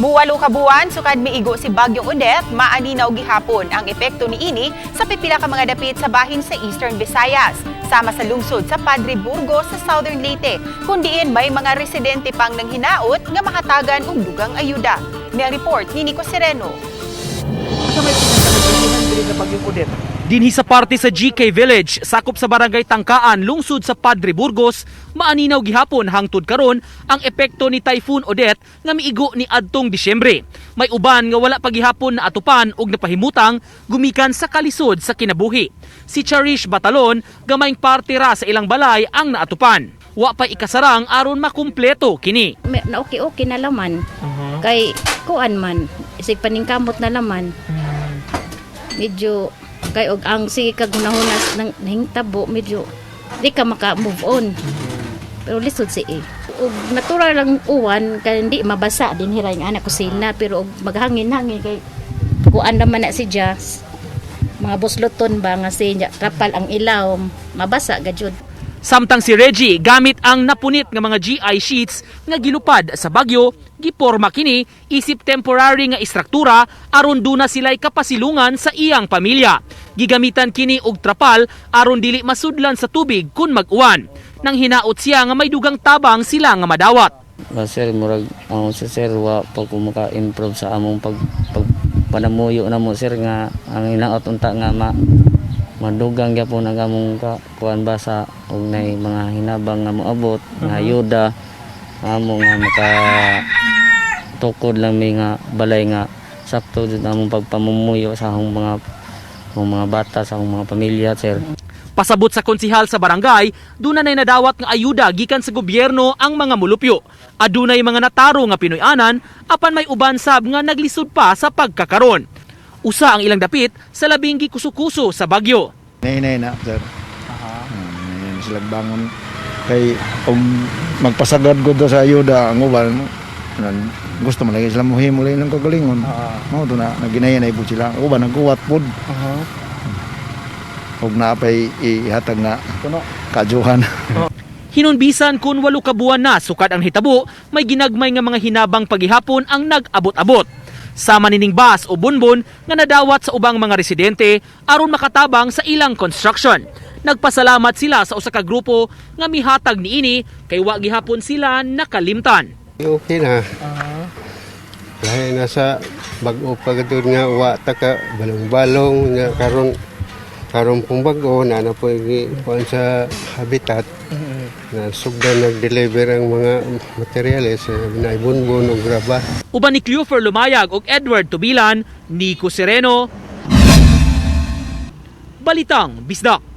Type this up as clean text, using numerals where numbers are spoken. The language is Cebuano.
Muwalo ka buwan sukad miigo si Bagyong Odette, maaninaw gihapon ang epekto niini sa pipila ka mga dapit sa bahin sa Eastern Visayas, sama sa lungsod sa Padre Burgos sa Southern Leyte, kung diin may mga residente pang nanghinaot nga mahatagan og dugang ayuda. Ni ang report ni Nico Sereno. Sa may pinakalagihan diri sa Bagyong Odette. Dinhi sa parte sa GK Village, sakop sa Barangay Tangkaan, lungsod sa Padre Burgos, maaninaw gihapon hangtod karon ang epekto ni Typhoon Odette nga miigo ni adtong Disyembre. May uban nga wala pa gihapon na atupan og napahimutang gumikan sa kalisod sa kinabuhi. Si Cherish Batalon, gamayng parte ra sa ilang balay ang naatupan. Wa pa ikasarang aron makumpleto kini. Na okay okay na laman. Kay kuan man, isig paningkamot na laman. Medyo kay og ang sige kag hunahunas nang nahingtabo, medyo di ka maka move on. Pero lisod si eh. Og natural lang uwan kay hindi mabasa din hiray nga anak kusina, pero og maghangin-hangin kay kuan naman na si Jas. Mga busloton ba nga si trapal ang ilaw, mabasa gajud. Samtang si Reggie gamit ang napunit nga mga GI sheets nga gilupad sa bagyo, giporma kini isip temporary nga istruktura aron duna sila'y kapasilungan sa iyang pamilya. Gigamitan kini og trapal aron dili masudlan sa tubig kun mag-uwan. Nang hinaot siya nga may dugang tabang sila nga madawat. Ba sir, murag ang sa sir wa pa ko maka-improve sa among pag panamuyo na mo, sir, nga ang hinaot unta nga madugang gyapon ang among kuan ba sa og nay mga hinabang nga moabot nga ayuda amo nga maka tukod lang mi nga balay nga sakto jud among pagpamumuyo sa akong mga bata, sa akong mga pamilya, sir. Pasabot sa konsihal sa barangay, duna nay nadawat nga ayuda gikan sa gobyerno ang mga mulupyo. Adunay mga nataro nga Pinoy-anan apan may uban sab nga naglisod pa sa pagkakaron. Usa ang ilang dapit sa labing gikusukuso sa bagyo. Nay na, sir. Nay sila bangon kay kung magpasagad ko do sa ayuda ang uban nan, gusto man lagi sila muhimo lagi ng kagalingon. Mao to na naginaya na ipod sila. Ang uban nagkuwat pod. Ug naapay ihatag na Kuno. kajuhan. Hinunbisan kun 8 ka buwan na sukad ang hitabo, may ginagmay nga mga hinabang paghihapon ang nag-abot-abot. Sama nining bus o bunbon nga nadawat sa ubang mga residente aron makatabang sa ilang construction. Nagpasalamat sila sa usa ka grupo nga mihatag niini kay wa gihapon sila nakalimtan. Okay na. Lahi na sa bag-o pa gud nga wa ta ka balong-balong nga karon karon pong bag-o na na po gi kuan sa habitat na sugdan nag-deliver ang mga materyales na ibonbon og graba. Uban ni Cleofer Lumayag ug Edward Tubilan, Nico Sereno. Balitang Bisdak.